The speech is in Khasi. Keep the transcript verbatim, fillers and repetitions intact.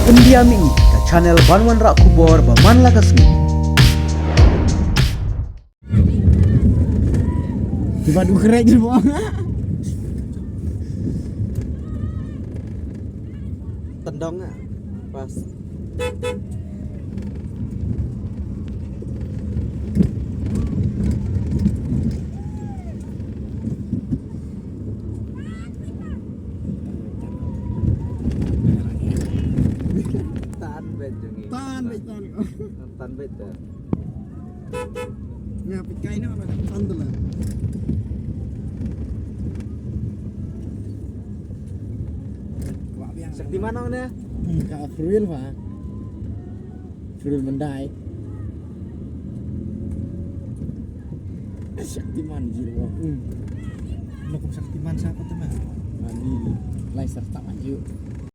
Pyndiam ïa ngi ka channel ban wanrah khubor ba man la ka sngi. Kiba du khreh jin bo. Tendong ah. Pas. Tan beit jong ngi. Tan beit, tan. Tan beit, tan. Nga peit kai noh na tan tu lah. Shaktiman noh ne? Hmm, ka April ba. April Mandai. Shaktiman jiro. Hmm. Lo kum Shaktiman siapa tu mah? Ani lai serta maju.